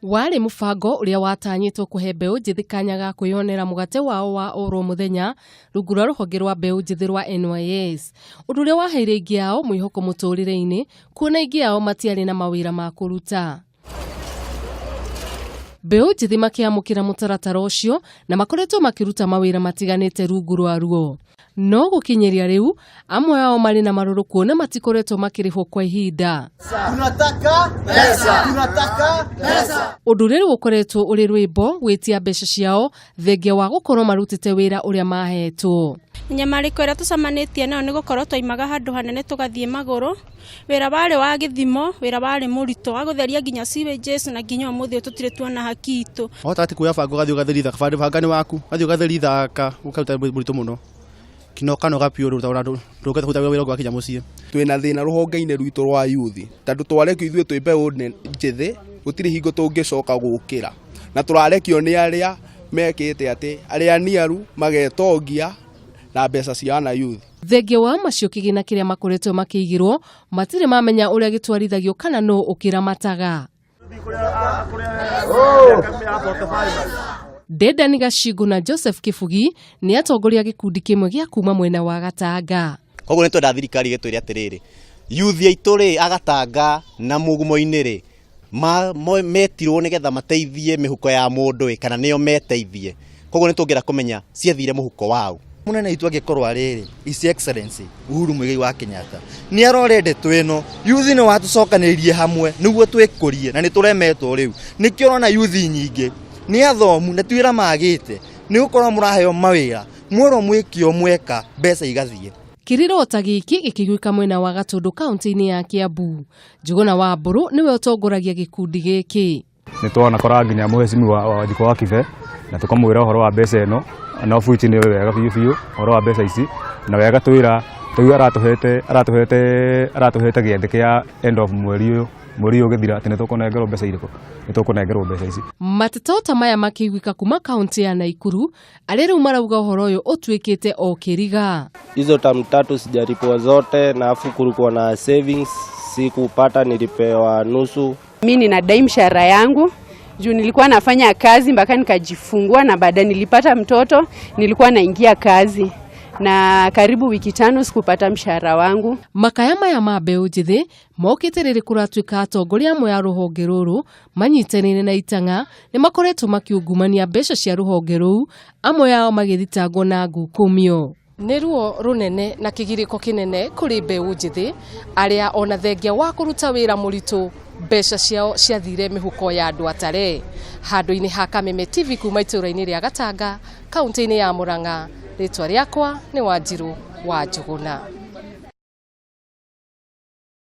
Warĩ mũbango ũrĩa watanyĩtwo kũhe mbeũ njĩthĩ kanya ga kwĩyonera mũgate wao wa oro mũthenya rungu rwa rũhonge rwa mbeũ njĩthĩ rwa NYS, ũndũ ũrĩa waheire aingĩ ao mwĩhoko mũtũrĩre-inĩ, kuona aingĩ ao matiarĩ na mawĩra ma kũruta. Mbeũ njĩthĩ makĩamũkĩra mũtaratara ũcio na makoretwo makĩruta mawĩra matiganĩte rungu rwaruo. No gũkinyĩria rĩu, amwe ao marĩ na marũrũ kuona matikoretwo makĩrĩhwo kwa ihinda. Tunataka pesa. Tunataka pesa. Ũndũ ũrĩa rĩu ũkoretwo ũrĩ rwĩmbo gwĩtia mbeca ciao thengia wa gũkorwo marutĩte wĩra ũrĩa mahetwo. Mĩnyamarĩko ĩrĩa tũcemanĩtie nayo nĩ gũkorwo twaimaga handũ hanene tũgathiĩ magũrũ. Wĩra warĩ wa gĩthimo, wĩra warĩ mũritũ wa gũtheria nginya sewages, na nginya ũmũthĩ ũyũ tũtirĩ tuona haki itũ. Wahota atĩ kuoya banga ũgathiĩ ũgatheria ithaka, banga nĩ waku, ũgathiĩ ũgatheria ithaka, ũkaruta mũritũ mũno. Kinya ũkanoga biũ ndũngĩhota kũruta wĩra ũngĩ wakinya mũciĩ. Twĩna thĩna rũhonge-inĩ rwitũ rwa youth, tondũ twarekio ithuĩ twĩ mbeũ njĩthĩ, gũtirĩ hingo tũngĩcoka gũkĩra. Na tũrarekio nĩ arĩa mekĩte atĩ, arĩa aniaru magetongia na mbeca cia ana youth. Thengia wa macio kĩgĩna kĩrĩa makoretwo makĩigĩrwo, matirĩ mamenya ũrĩa gĩtwarithagio kana nũ ũkĩramataga. Dedan Gacingũ na Joseph Kĩbugi nĩ atongoria gĩkundi kĩmwe gĩa kuma mwena wa Gatanga. Koguo nĩ twenda thirikari ĩgĩtwĩre atĩrĩrĩ, youth aitũ rĩ a Gatanga na Mugumo-inĩ rĩ, metirwo nĩgetha mateithie mĩhuko ya mũndũ ĩ, kana nĩo meteithie. Koguo nĩ tũngĩenda kũmenya ciathire mũhuko wao. Mũnene witũ angĩkorwo arĩrĩ, His Excellency Uhuru Muigai wa Kenyatta nĩ arore ndeto ĩno, youth nĩ watũcokanĩrĩrie hamwe nĩguo twĩkũrie, na nĩ tũremetwo rĩu. Nĩkĩo ũrona youth nyingĩ nĩ athomu na ti wĩra magĩte, nĩ gũkorwo mũraheo mawĩra, mwerwo mwĩke o mweka, mbeca igathiĩ. Kĩrĩro ta gĩkĩ gĩkĩiguĩka mwena wa Gatũndũ kaunti-inĩ ya Kiambu. Njuguna wa Mbũrũ nĩwe ũtongoragia gĩkundi gĩkĩ. Nĩ twanakora nginya mũhecimiwa wa Wanjikũ wa Kibe na tũkamwĩra ũhoro wa mbeca ĩno, na obuici nĩ wega biũ biũ ũhoro wa mbeca ici, na wega twĩra rĩu aratũhete gĩathĩ kĩa end of mweri ũyũ, mweri ũyũ ũgĩthira atĩ nĩ tũkũnengerwo mbeca irĩkũ, nĩ tũkũnengerwo mbeca ici. Mateta ta maya makĩiguĩka kuma kaunti ya Naikuru, arĩa rĩu marauga ũhoro ũyũ ũtuĩkĩte o kĩriga. Hizo term tatu sijalipwa zote, na afu kulikuwa na savings sikupata, nilipewa nusu. Mimi ninadai mshahara yangu juu nilikuwa nafanya kazi mpaka nikajifungua, na baada nilipata mtoto nilikuwa naingia kazi na karibu wiki 5 sikupata mshahara wangu. Makaya maya ma mbeũ njĩthĩ mokĩte rĩrĩ kũratuĩka atongoria amwe a rũhonge rũrũ manyitanĩire na itang'a nĩ makoretwo makiungumania mbeca cia rũhonge rũu, amwe ao magĩthitangwo na ngukumio. Nĩ ruo rũnene na kĩgirĩko kĩnene kũrĩ mbeũ njĩthĩ arĩa ona thengia wa kũruta wĩra mũritũ mbeca ciao ciathire mĩhuko ya andũ atare. Handũ-inĩ ha Kameme TV kuma itũũra-inĩ rĩa Gatanga, kaunti-inĩ ya Murang'a, rĩtwa rĩakwa nĩ Wanjirũ wa Njũgũna.